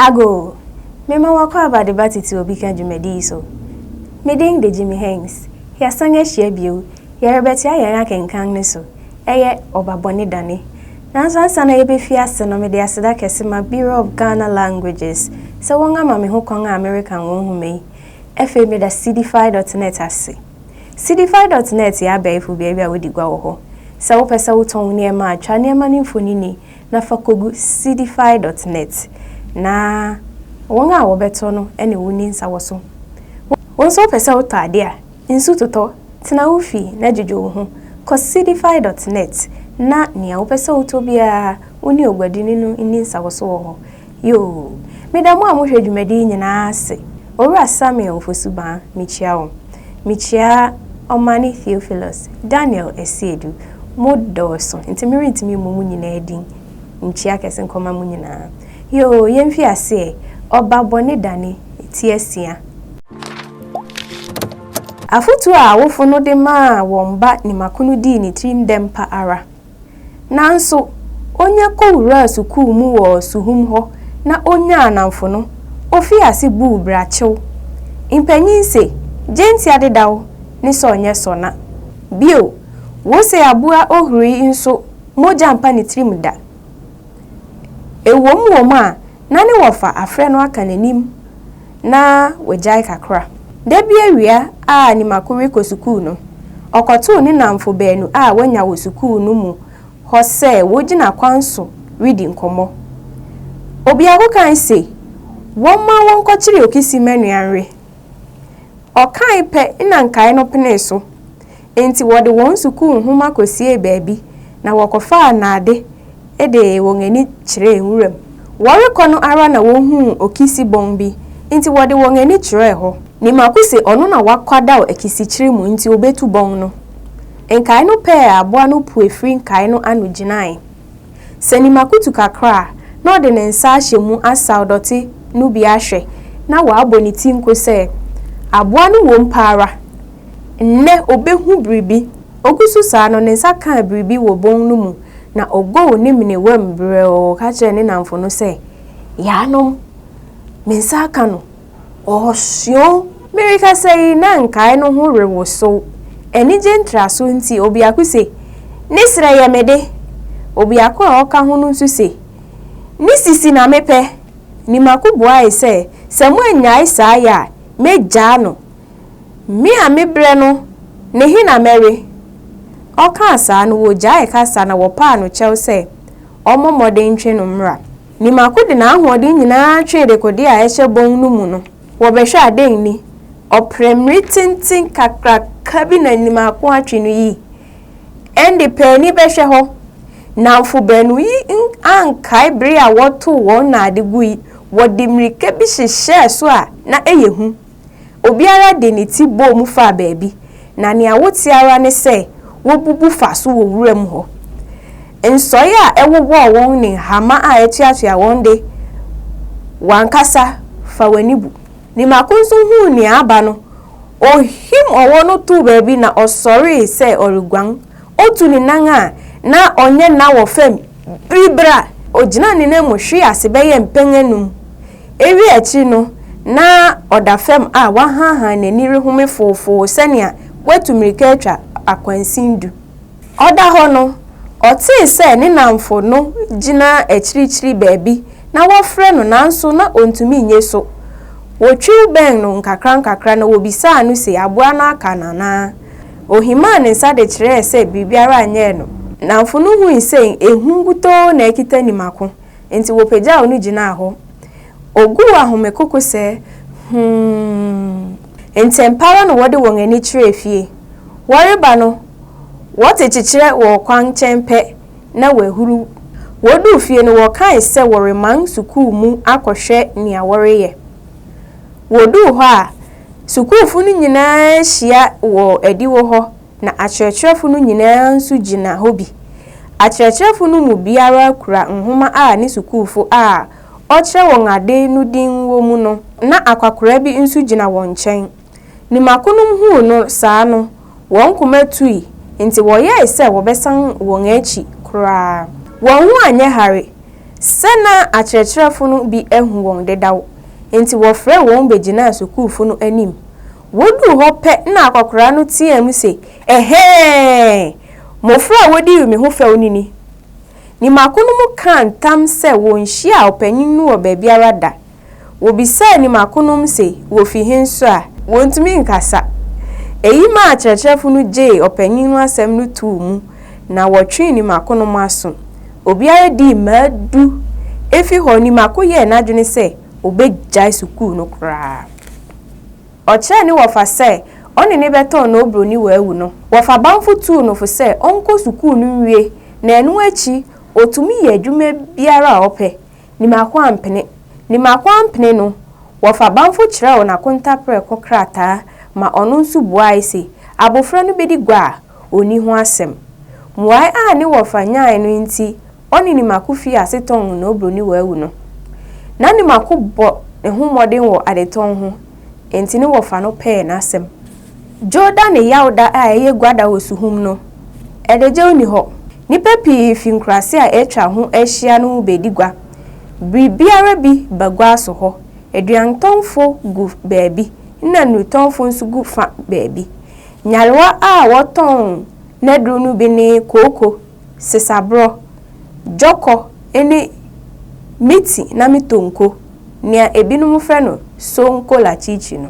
Ago! Mema w'akwaaba de ba tete obi ka dwumadi yi so. Me din de Jimmy Hanks. Yɛasan ahyia bio. Yɛrebɛtoa yɛn akenkan no so. Ɛyɛ Ɔba Bɔne Dane. Nanso ansa na yɛbɛfi ase no, mede aseda kɛse ma Bureau of Ghana Languages sɛ wɔama me ho kwan a merekan wɔn nhoma yi. Afei meda Seedify dot net ase. Seedify dot net yɛ abɛɛfo beae a wodi gua wɔ hɔ. Sɛ wopɛ sɛ wotɔn wo nneɛma a, twa nneɛma no mfonini na fa kogu Seedify dot net na wɔn a wɔbɛtɔ no ne wo nni nsawɔso. Wo nso wopɛ sɛ wotɔ ade a, nsu totɔ, tena wo fi na dwudwo wo ho. Kɔ Seedify dot net na nea wopɛ sɛ wotɔ biara, wo ne oguadini no nni nsawɔso wɔ hɔ. Yoo! Meda mo a mohwɛ dwumadi yi nyinaa ase. Owura Samuel Ofosu-Baah, mikyia wo. Mikyia Ɔmane Theophilus, Daniel Asiedu, mo dɔɔso nti merentumi mmɔ mo nyinaa din. Nkyia kɛse nkɔma mo nyinaa. Yoo, yɛmfi ase ɛ. Ɔba bɔne dane, ti asia. Afotu a awofo no de maa wɔn ba Nimako no dii ne tirim dɛm pa ara. Nanso, onya kowuraa sukuu mu wɔ Suhum hɔ na onyaa nnamfo no, ofii ase buu brakyew. Mpanyin se, Gyentia dedaw ne sɛ ɔnyɛ sɔna. Bio, wose aboa ohurii nso mogya mpa ne tirim da. Ɛwom wom a, na ne wɔfa afrɛ no aka n'anim na wagyae kakra. Da bi awia a Nimako rekɔ sukuu no, ɔkɔtoo ne nnamfo baanu a wanya wɔ sukuu no mu hɔ sɛ wogyina kwan so redi nkɔmmɔ. Obiako kae se, wɔmma wɔnkɔkyere Okisi Manu nwe. Ɔkae pɛ na nkae no penee so. Enti wɔde wɔn sukuu nhoma kosiee baabi na wɔkɔfaa nnade de wɔn ani kyerɛɛ nwuram. Wɔrekɔ no ara na wohuu okisi bɔn bi, enti wɔde wɔn ani kyerɛɛ hɔ. Nimako se ɔno na wakwadaw akisikyere mu nti obetu bɔn no. Nkae no pɛɛ aboa no pue firi nkae no ano gyinae. Sɛ Nimako tu kakra a, na ɔde ne nsa ahyɛ mu asaw dɔte no bi ahwɛ na wabɔ ne ti nko sɛ, Aboa no wom pa ara. Nnɛ obehu biribi. Ogu so saa no, ne nsa kaa biribi wɔ bon no mu, na ogow ne menewam brɛoo ka kyerɛɛ ne nnamfo no sɛ, Yaanom, me nsa aka no! Ɔɔhyew! Merekasa yi, na nkae no ho rewosow. Anigye ntraso nti, obiako se, Ne srɛ yɛ me de! Obiako a ɔka ho no nso se, Ne sisi na mepɛ! Nimako buae sɛ, Sɛ moannyae saa yɛ a, megyaa no. Me a mebrɛ no, ne he na mɛwe? Ɔkaa saa no, wogyaee kasa na wɔpaa no kyɛw sɛ ɔmmɔ mmɔden ntwe no mmra. Nimako de n'ahoɔden nyinaa twee dekode a ɛhyɛ bɔn no mu no. Wɔbɛhwɛ a, dɛn ni? Ɔprɛmmiri tenten kakraka bi na Nimako atwe no yi! Ɛnde paani bɛhwɛ hɔ. Nnamfo baanu yi ankae bere a wɔtow wɔn nnade gui, wɔde mmirika bi hyehyɛɛ so a na ɛyɛ hu. Obiara de ne ti bɔɔ mu faa baabi, na nea wote ara ne sɛ wobubu fa so wɔ wuram hɔ. Nsɔe a ɛwowɔɔ wɔn ne nhama a ɛtoatoa wɔn de, w'ankasa fa w'ani bu. Nimako nso huu nea aba no, ohim ɔwɔ no too baabi na ɔsɔree sɛ ɔreguan. Otu ne nan a na ɔnyɛ nna wɔ fam biribiri. Ogyinaa ne nan mu hwee ase bɛyɛ mpɛn anum. Ewiee akyiri no, na ɔda fam a wahaahaa n'ani rehome foofoo sɛnea watu mmirika atwa akwansin du. Ɔda hɔ no, ɔtee sɛ ne nnamfo no gyina akyirikyiri baabi na wɔrefrɛ no nanso na ontumi nnye so. Wotwiw bɛn no nkakrankakra na wobisaa no se aboa no aka no anaa. Ohimaa ne nsa de kyerɛɛ sɛ biribiara nyɛɛ no. Nnamfo no hui sɛ ehu nkutoo na akita Nimako. Enti wɔpagyaw no gyinaa hɔ. Oguu ahome koko sɛ, Humm. Ntɛmpa ara na wɔde wɔn ani kyerɛɛ fie. Wɔreba no, wɔte kyekyerɛ wɔ ɔkwankyɛn pɛ na wɔahuruw. Woduu fie no, wɔkae sɛ wɔreman sukuu mu akɔhwɛ nea wɔreyɛ. Woduu hɔ a, sukuufo no nyinaa ahyia wɔ adiwo hɔ na akyerɛkyerɛfo no nyinaa nso gyina hɔ bi. Akyerɛkyerɛfo no mu biara kura nhoma a ne sukuufo a ɔkyerɛ wɔn ade no din wɔ mu no. Ná akwakoraa bi nso gyina wɔn nkyɛn. Nimakonom huu no saa no, wɔn koma tui, enti wɔyɛe sɛ wɔbɛsan wɔn akyi koraa. Wɔn ho anyɛ hare. Sɛ na akyerɛkyerɛfo no bi ahu wɔn dedaw, enti wɔfrɛɛ wɔn begyinaa sukuufo no anim. Woduu hɔ pɛ na akwakoraa no teɛɛm se, Ɛhɛɛ! Mmofra a wodii me ho fɛw no ni! Nimako no kaa ntam sɛ wonhyiaa ɔpanyin no wɔ baabiara da. Wobisaa Nimako nom se wofi he nso a, wontumi nkasa. Eyi maa akyerɛkyerɛfo no gyee ɔpanyin no asɛm no too mu na wɔtwee Nimako nom aso. Obiara dii mmaa du. Efi hɔ, Nimako yɛɛ n'adwene sɛ obegyae sukuu no koraa. Ɔkyerɛɛ ne wɔfa sɛ ɔne no bɛtɔn n'obroni waawu no. Wɔfa Bamfo tuu no fo sɛ ɔnkɔ sukuu no nwie na ɛno akyi otumi yɛ adwuma biara a ɔpɛ. Nimako ampene. Nimako ampene no, wɔfa Bamfo kyerɛw n'akontaprɛko krataa ma ɔno nso buae se abofra no bedi gua a, onni ho asɛm. Mmuae a ne wɔfa nyae no nti ɔne Nimako fii ase tɔn n'obroni waawu no. Ná Nimako bɔ ne ho mmɔden wɔ adetɔn ho, enti ne wɔfa no pɛɛ n'asɛm. Dwoda ne Yawda a ɛyɛ guada wɔ Suhum no, adagyew nni hɔ. Nnipa pii fi nkuraase a atwa ho ahyia no mu bedi gua. Biribiara bi ba gua so hɔ. Aduantɔnfo gu baabi na nnurutɔnfo nso gu fa baabi. Nyarewa a wɔtɔn n'aduru no bi ne kooko, sesaborɔ, dwɔkɔ ne miti na me tonko, nea ebinom frɛ no sonko lachichi no.